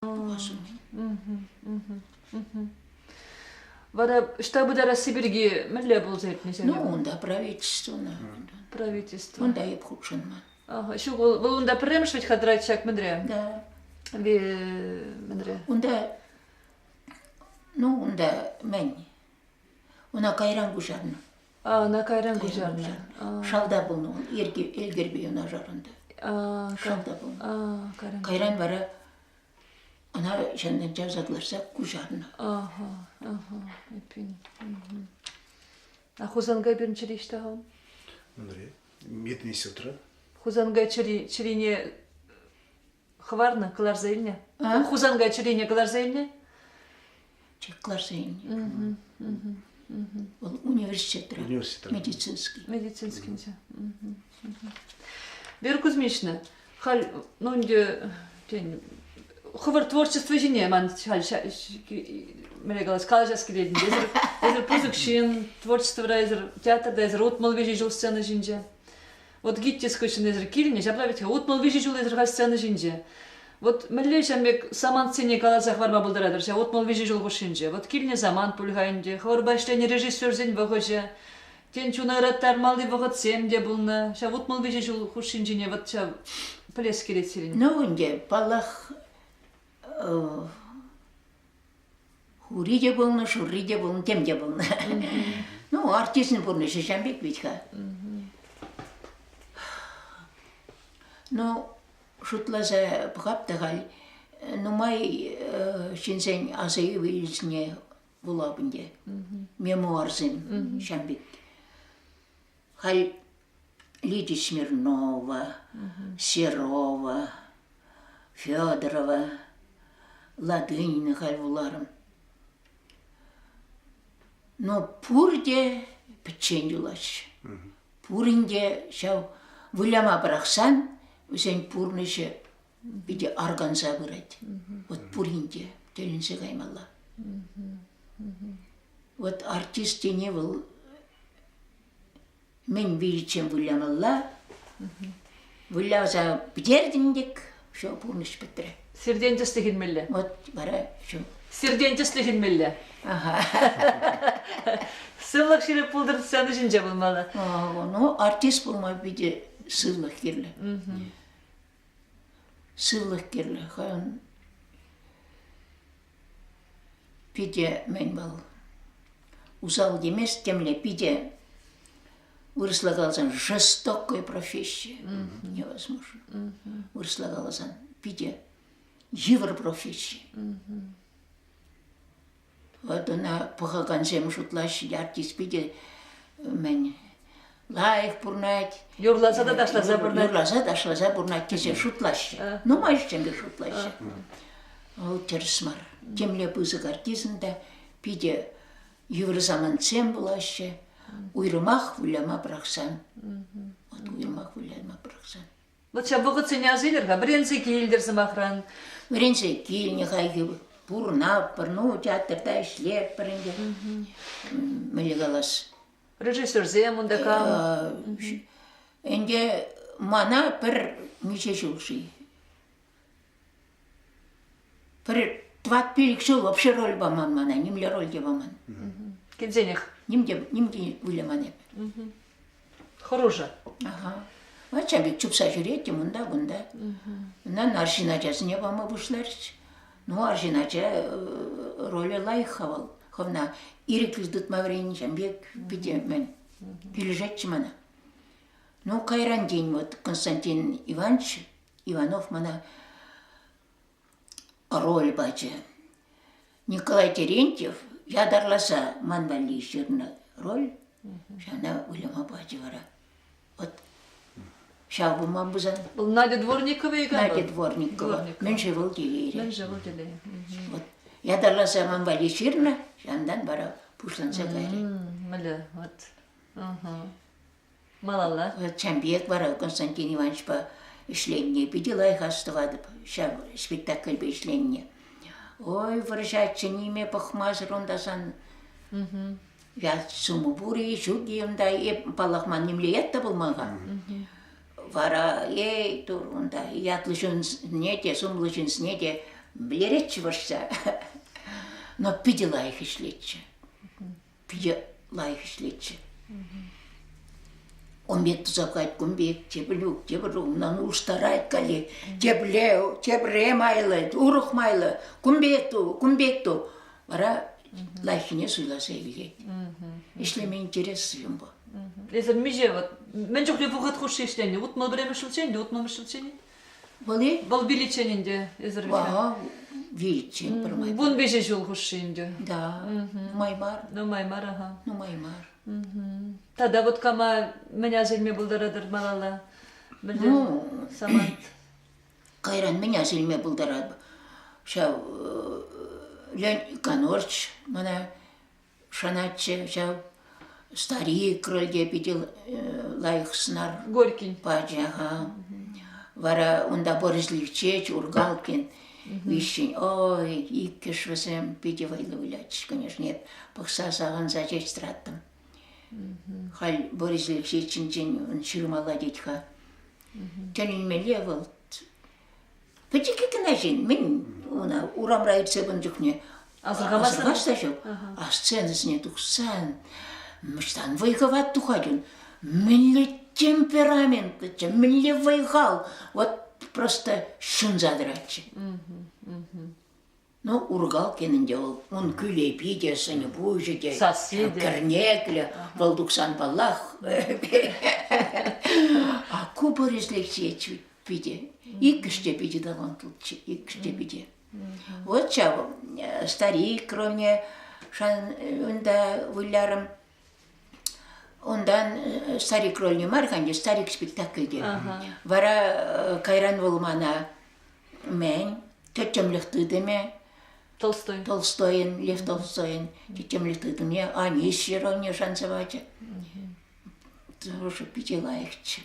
Пулас умӗн. Вара ӑҫта пытарасси пирки мӗнле пулса иртнӗ Ну, унта правительствона. Правительство. Унта эп хутшӑнман. Ага, ҫук, вӑл, вӑл унта пӗрремӗш вӗт-ха тӑрать ҫак мӗнре? Да. Мӗнре? Унта, ну, унта мӗн? Ӑна кайран куҫарнӑ. А, ӑна кайран куҫарнӑ. Шалта пулнӑ ун, Элкерпе юнашар унта. Шалта пулнӑ. Кайран. Кайран вара ӑна ҫантан чавса кӑларса куҫарнӑ. Ага, ага, эппин. А Хусанкай пирӗн чӗри ӑҫта-ха ун? Мӗнре? Мединститутра. Хусанкай чӗри, чӗрине хӑварнӑ, кӑларса илнӗ? Хусанкай чӗрине кӑларса илнӗ? Кӑларса илнӗ. Вӑл университетра. Университетра. Медицинский. Медицинскинче. Вера Кузьминична, халь, ну ӗнтӗ, тен, хӑвӑр творчество ҫине ман халь мӗне калас, калаҫас килет ӗнтӗ. Эсир, эсир пысӑк ҫын, творчествӑра эсир театрта эсир 63 ҫул сцена ҫинче. Вот ГИТИС хыҫҫӑн эсир килнӗ, ҫапла вӗт-ха, 63 ҫул эсир халь сцена ҫинче. Вот мӗнле ҫав пек самантсене каласа хӑварма пултаратӑр ҫав 63 ҫул хушшинче? Вот килнӗ самант пуль-ха ӗнтӗ, хӑвӑрпа ӗҫленӗ режиссерсен вӑхӑчӗ, тен, чуна ыраттармалли вӑхӑтсем те пулнӑ. Ҫав 63 ҫул хушшинчине вот ҫав пӗлес килет сирӗн. Ну, ӗнтӗ, паллах, Хури те пулнӑ, шурри те пулнӑ, тем те пулнӑ. Ну, артистӑн пурнӑҫӗ ҫавӑн пек вӗт-ха. Ну, шутласа пӑхап та халь, нумай ҫынсен аса илӳсене вулап ӗнтӗ. Мемуарсем ҫавӑн пек. Халь Лидия Смирнова, Серова, Федорова, Ладынина халь вуларӑм. Но пурте пӗччен юлаҫҫӗ. Пурин те ҫав выляма пӑрахсан вӗсен пурнӑҫӗ питӗ арканса пырать. Вот пурин те тӗлӗнсе каймалла. Вот артист тени вӑл мӗн виличчен вылямалла. Выляса пӗтертӗм тек, все, пурнӑҫ пӗтрӗ. Сиртен тӗслӗх илмелле. Вот вара все. Сиртен тӗслӗх илмелле. Ага. Сывлӑх ҫирӗп пултӑр сцена ҫинче пулмалла. Ну, артист пулма питӗ сывлӑх кирлӗ. Сывлӑх кирлӗ. Хӑйӗн питӗ мӗн вӑл усал темест темле питӗ вырӑсла каласан жестокая профессия невозможно. Вырӑсла каласан питӗ йывӑр професси. Вот ӑна пӑхакансем шутлаҫҫӗ, артист питӗ мӗн лайӑх пурӑнать. Юрласа та ташласа пурӑнать. Юрласа ташласа пурӑнать тесе шутлаҫҫӗ. Нумай ҫын пек шутлаҫҫӗ. Вӑл тӗрӗс мар. Темле пысӑк артистӑн та питӗ йывӑр самантсем пулаҫҫӗ. Уйрӑмах выляма пӑрахсан. Вот уйрӑмах выляма пӑрахсан. Вот ҫав вӑхӑтсене аса илер-ха. Вӗренсе килтӗр сӑмахран. Вӗренсе килнӗ хайхи пурӑнатпӑр, ну, театрта ӗҫлетпӗр ӗнтӗ. Мӗнле калас? Режиссерсем унта кам? Ӗнтӗ мана пӗр миҫе ҫул-ши? Пӗр тӑват-пилӗк ҫул вообще роль паман мана, нимле роль те паман. Килсенех. Ним те, ним те выляман эп. Хӑрушӑ. Ага. Ача пек чупса ҫӳреттӗм унта-кунта. Унтан арҫын ачасене пама пуҫларӗҫ. Ну, арҫын ача ролӗ лайӑх-ха вӑл. Хӑвна ирӗклӗ тытма вӗреннӗ пек питӗ мӗн килӗшетчӗ мана. Ну, кайран тин вот Константин Иванович Иванов мана роль пачӗ. Николай Терентьев ятарласа ман валли ҫырнӑ роль ҫавна выляма пачӗ вара. Вот ҫав пулман пулсан. Вӑл Надя Дворникова-и Надя Дворникова. Мӗншӗн вӑл телейре? Мӗншӗн вӑл телейре? Вот ятарласа ман валли ҫырнӑ, ҫавӑнтан вара пуҫланса кайрӗ. Мӗнле, вот. Малалла. Чампиек вара Константин Ивановичпа ӗҫленине питӗ лайӑх астӑватӑп ҫав спектакльпе ӗҫленине. Ой, вӑрҫаччӗ ниме пӑхмасӑр унта сан ят суму пур-и, ҫук-и унта, эп, паллах, ман нимле ят та пулман-ха. Вара, эй, тур, унта ятлӑ ҫынсене те, сумлӑ ҫынсене те. Вӗлеретчӗ вӑрҫса. Но питӗ лайӑх ӗҫлетчӗ. Питӗ лайӑх ӗҫлетчӗ. Ун пек туса пӑхать, кун пек, тепӗр юк, тепӗр унтан улӑштарать каллех. Тепле, тепре майлӑ, урӑх майлӑ, кун пек ту, кун пек ту. Вара лайӑххине суйласа илет. Ӗҫлеме интереслӗ унпа. Эсир миҫе вот мӗн чухлӗ вӑхӑт хушши ӗҫленӗ? 61-мӗш ҫулччен те, 60-мӗш ҫулччен? Вӑл-и? Вӑл виличчен ӗнтӗ эсир Ага, виличчен пӗрмай. 15 ҫул хушши ӗнтӗ. Да, нумай мар. Нумай мар, ага. Нумай мар. Тата вот кама мӗн аса илме пултаратӑр малалла? Мӗнле Ну, самант? Кайран мӗн аса илме пултаратӑп? Ҫав Леонид Никанорч мана шанатчӗ ҫав старик рольте питӗ лайӑх сӑнар Горький. пачӗ. Ага. Вара унта Борис Левчеч, Ургалкин виҫҫӗн. Ой, иккӗш вӗсем питӗ вӑйлӑ вылятчӗҫ, конечно. Эп пӑхса савӑнса ҫеҫ тӑраттӑм. Халь Борис Левчеч ҫинчен ҫырмалла тет-ха. Тӗлӗнмелле вӑл. Пӗчӗккӗ кӑна ҫын, мӗн ӑна урамра иртсе пынӑ чухне асӑрхамас та ҫук. А сценӑсене тухсан ӑҫтан вӑй-хӑват тухать ун? Мӗнле темпераментлӑччӗ, мӗнле вӑй-хал, вот просто ҫунса тӑратчӗ. Ну, Ургалкин ӗнтӗ вӑл, ун кӳлепи те, сӑнӗ-пуҫӗ те, Сасси те. кӗрнеклӗ, вӑл тухсан паллах. А ку Борис Алексеевич питӗ, иккӗш те питӗ талантлӑччӗ, иккӗш те питӗ. Вот ҫав старик рольне унта вылярӑм. Унтан старик рольне мар, ӗнтӗ старик спектакльте. Вара кайран вӑл мана мӗн тӗттӗмлӗх тытӑмӗ Толстой. Толстойӑн, Лев Толстойӑн тӗттӗмлӗх тытӑмне Анисия рольне шанса пачӗ. Тоже питӗ лайӑхчӗ.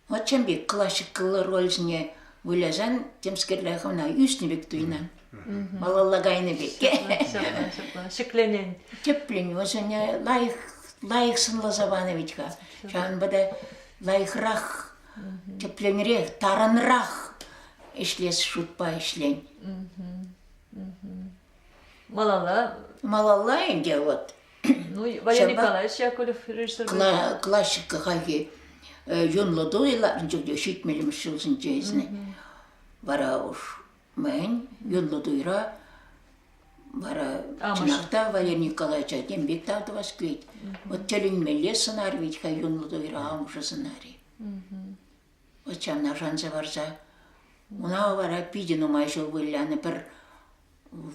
Вот чем пек классикӑллӑ рольсене вылясан темскерле хӑвна ӳснӗ пек туйӑнан. Малалла кайнӑ пек. Ҫапла, ҫапла. Ҫӗкленен. Тӗплӗн вӗсене лайӑх, лайӑх сӑнласа панӑ вӗт-ха. Ҫавӑнпа та лайӑхрах тӗплӗнрех, тарӑнрах ӗҫлес шутпа ӗҫлен. Малалла? Малалла ӗнтӗ вот. Ну, Валерий Николаевич Яковлев режиссер. Классика хальхи юнлӑ туй ларнӑ чухне ҫитмӗлмӗш ҫулсенче ӗҫнӗ. Вара уж мӗн юнлӑ туйра вара чӑнах та Валерий Николаевича тем пек тав тӑвас килет. Вот тӗлӗнмелле сӑнар вӗт-ха юнлӑ туйра амӑшӗ сӑнарӗ. Вот ҫавна шанса парса. Уна вара питӗ нумай ҫул вылянӑ, пӗр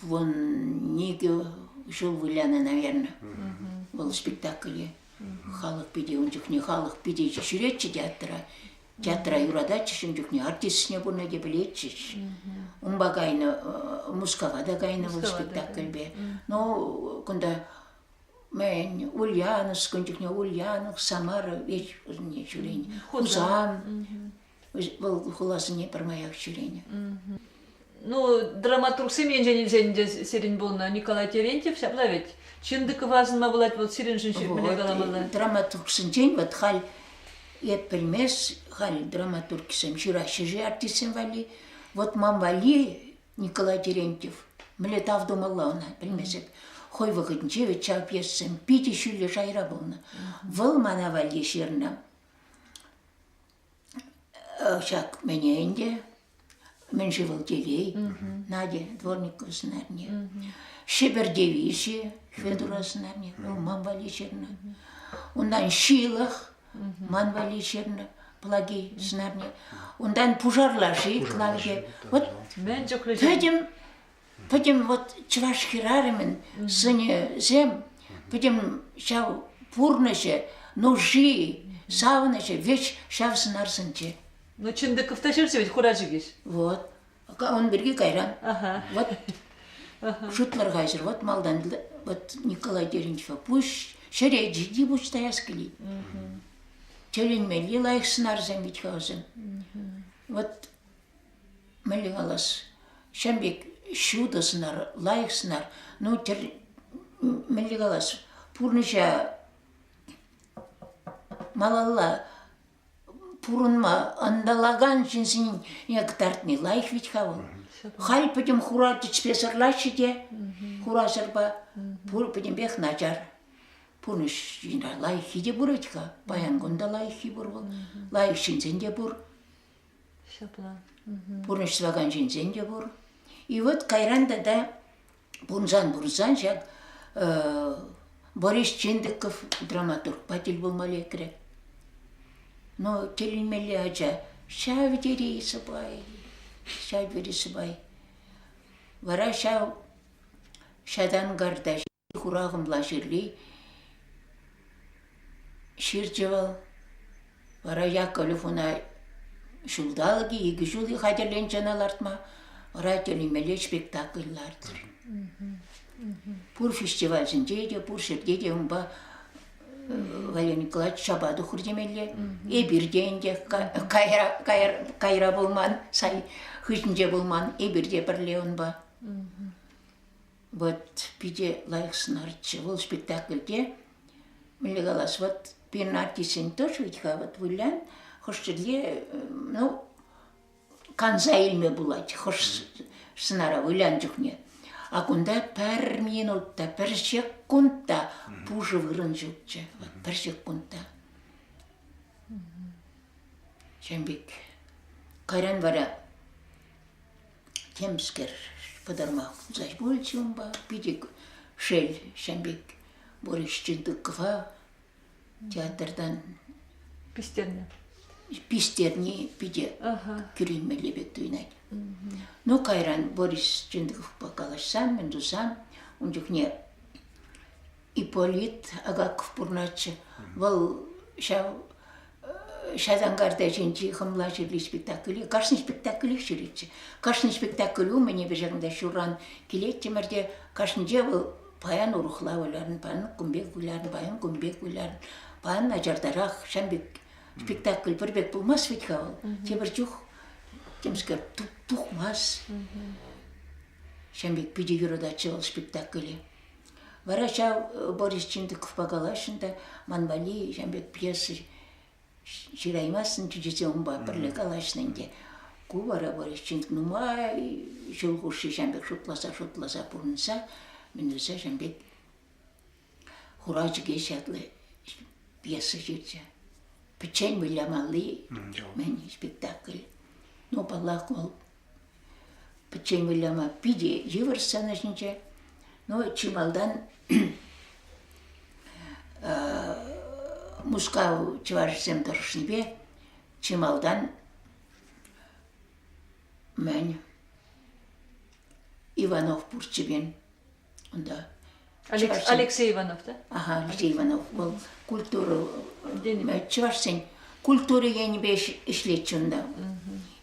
12 ҫул вылянӑ, наверное, вӑл спектакле. Халӑх питӗ ун чухне халӑх питӗ ҫӳретчӗ театра. Театра юрататчӗҫ ун чухне, артистсене пурне те пӗлетчӗҫ. Унпа кайнӑ, Мускава та кайнӑ вӑл спектакльпе. Ну, кунта Мӗн, Ульяновск, ун чухне Ульяновск, Самара веҫ ҫӳренӗ. Хусан, вӑл хуласене пӗрмаях ҫӳренӗ. Ну, драматургсем енчен илсен те сирӗн пулнӑ Николай Терентьев ҫапла вӗт. Чиндыкова асӑнма пулать вӑл сирӗншӗн мӗнле каламалла? Драматургсенчен вот халь эп пӗлмес, халь драматургсем ҫыраҫҫӗ-ши артистсем валли. Вот ман валли Николай Терентьев. Мӗнле тав тумалла ӑна, пӗлмесӗр. Хӑй вӑхӑтӗнче вӗт ҫав пьесӑсем питӗ ҫӳллӗ шайра пулнӑ. Вӑл мана валли ҫырнӑ ҫак мӗне ӗнтӗ, мӗн-ши вӑл телей, Надя Дворникова сӑнарне. Ҫӗпӗр девизи Федора сӑнарне, вӑл ман валли ҫырнӑ. Унтан Ҫылӑх ман валли ҫырнӑ. Пӑлаки сӑнарне. Унтан пушарлаши Клавдия. Вот Мӗн чухлӗ пӗтӗм пӗтӗм вот чӑваш хӗрарӑмӗн сӑнӗсем, пӗтӗм ҫав пурнӑҫӗ, нуши, савӑнӑҫӗ веҫ ҫав сӑнарсенче. Ну, Чиндыков та ҫырчӗ вӗт хура чӗкеҫ. Вот. Ун пирки кайран. Вот шутлӑр-ха эсир, вот малтан вот Николай Терентьева пуҫ ҫӗре ҫити пуҫ таяс килет. Тӗлӗнмелли лайӑх сӑнарсем вӗт-ха вӗсем. Вот мӗнле калас, ҫавӑн пек ҫутӑ сӑнар, лайӑх сӑнар. Ну, мӗнле калас, пурнӑҫа малалла пурӑнма ӑнтӑлакан ҫынсене кӑтартни лайӑх вӗт-ха вӑл. Халь пӗтӗм хура тӗспе сӑрлаҫҫӗ те хура сӑрпа пур пӗтӗмпех начар. Пурнӑҫ лайӑххи те пур вӗт-ха. Паян кун та лайӑххи пур вӑл. Лайӑх ҫынсен те пур. Ҫапла. Пурнӑҫ тӑвакан ҫынсен те пур. И вот кайран тата пурӑнсан-пурӑнсан ҫак Борис Чиндыков драматургпа тӗл пулма лекрӗ. Ну, тӗлӗнмелле ача. Ҫав тери сӑпай, ҫав тери сӑпай. Вара ҫав ҫатанкарта хура хӑмла ҫырли ҫырчӗ вӑл. Вара Яковлев ӑна ҫулталӑк-и, икӗ ҫул-и хатӗрленчӗ ӑна лартма. Вара тӗлӗнмелле спектакль лартрӗ. Пур фестивальсенче те, пур ҫӗрте те унпа Валерий Николаевич чапа тухрӗ темелле. Эпир те ӗнтӗ кайра, кайра пулман, сай хыҫӗнче пулман, эпир те пӗрле унпа. Вот питӗ лайӑх сӑнарччӗ. Вӑл спектакльте, мӗнле калас, вот пирӗн артистсен тоже вӗт-ха вот вылян, хӑш чӗлхе, ну, канса илме пулать хӑш сӑнара вылян чухне. А кунта пӗр минут та, пӗр ҫеккунт та пушӑ вырӑн ҫукчӗ. Вот пӗр ҫеккунт та. Ҫавӑн пек. Кайран вара темскер пӑтӑрмах пулса пулчӗ унпа. Питӗ шел ҫавӑн пек Борис Чиндыкова театртан пистернӗ. Пистерни питӗ кӳренмелле пек туйӑнать. Ну, кайран Борис Чиндыковпа калаҫсан, мӗн тусан, ун чухне Ипполит Агаков пурӑнатчӗ. Вӑл ҫав Ҫатанкарта ҫинчи хӑмла ҫырли спектакле, кашни спектаклех ҫӳретчӗ. Кашни спектакль умӗн эпир ҫакӑнта ҫурран килеттӗмӗр те кашнинче вӑл паян урӑхла вылярӑн, паян кун пек вылярӑн, паян кун пек вылярӑн, паян начартарах, ҫавӑн пек спектакль пӗр пек пулмасть вӗт-ха вӑл. Тепӗр чух темскер тухмасть. Ҫавӑн пек питӗ юрататчӗ вӑл спектакле. Вара ҫав Борис Чиндыковпа калаҫрӑм та ман валли ҫавӑн пек пьеса ҫыраймастӑн тесе унпа пӗрле калаҫнӑ ӗнтӗ. Ку вара Борис Чиндыков нумай ҫул хушши ҫавӑн пек шутласа-шутласа пурӑнса мӗн туса ҫавӑн пек Хура чӗкеҫ ятлӑ пьеса ҫырчӗ. Пӗччен вылямалли мӗн спектакль. Ну, паллах, вӑл Пӗччен выляма питӗ йывӑр сцена ҫинче. Но чи малтан Мускав чӑвашӗсем тӑрӑшнипе чи малтан мӗн Иванов пурччӗ пирӗн унта. Алексей Иванов, да? Ага, Алексей Иванов. Вӑл культура, чӑвашсен культура енӗпе ӗҫлетчӗ унта.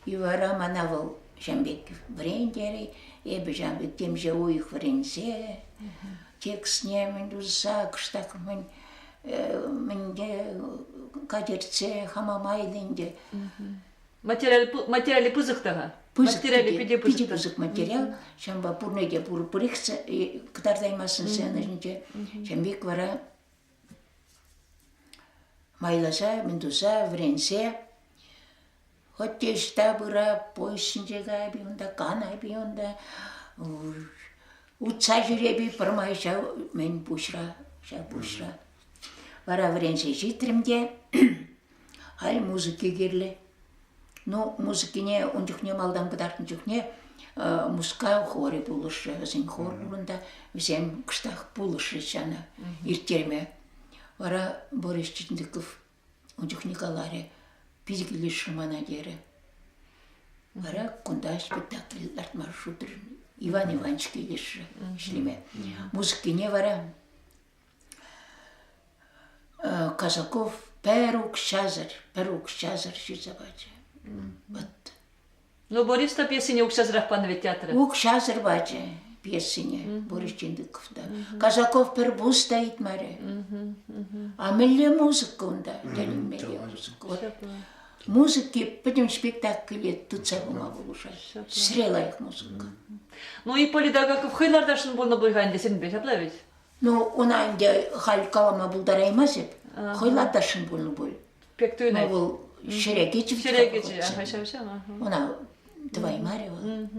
И вара мана вӑл ҫавӑн пек вӗрентерӗ, эпӗ ҫавӑн пек темиҫе уйӑх вӗренсе, текстне мӗн туса, кӑштах мӗн мӗнте катертсе хама майлӑ ӗнтӗ. Материалӗ пысӑк та-ха. Пысӑк, материалӗ питӗ пысӑк. Питӗ пысӑк материал. Ҫавӑнпа пурне те пур пӗрех кӑтартаймастӑн сцена ҫинче. Ҫавӑн пек вара майласа, мӗн туса, вӗренсе хоть те ӑҫта пыра, поезд ҫинче кайӑп-и унта, канайӑп-и унта, утса ҫӳреп-и, пӗрмай ҫав мӗн пуҫра, ҫав пуҫра. Вара вӗренсе ҫитрӗм те Халь музыки кирлӗ. Ну, музыкине ун чухне малтан кӑтартнӑ чухне Мускав хорӗ пулӑшрӗ. Вӗсен хор пурӑнта. Вӗсем кӑштах пулӑшрӗҫ ҫана ирттерме. Вара Борис Читников ун чухне каларӗ, питӗ килӗшрӗ мана терӗ. Вара кунта спектакль лартма шутрӗ. Иван Иванович килӗшрӗ ӗҫлеме. Музыкине вара Казаков пӗр укҫасӑр, пӗр укҫасӑр ҫырса пачӗ. Вот. Ну, Борис та пьесине укҫасӑрах панӑ вӗт театра. Укҫасӑр пачӗ пьесине Борис Чиндыков та. Казаков пӗр пус та ыйтмарӗ. А мӗнле музыка унта? Тӗлӗнмелле музыка. Вот. Музыки пӗтӗм спектакле тытса пыма пулӑшать. Сире лайӑх музыка. Ну, Ипполит Агаков хӑй лартасшӑн пулнӑ пуль-ха ӗнтӗ сирӗнпе, ҫапла вӗт? Ну, ӑна ӗнтӗ халь калама пултараймасть. Хӑй лартасшӑн пулнӑ пуль. Пек туйӑнать. Ну, вӑл ҫӗре кӗчӗ. Ҫӗре кӗчӗ, ага, ҫав-ҫав. Ӑна тӑваймарӗ вӑл.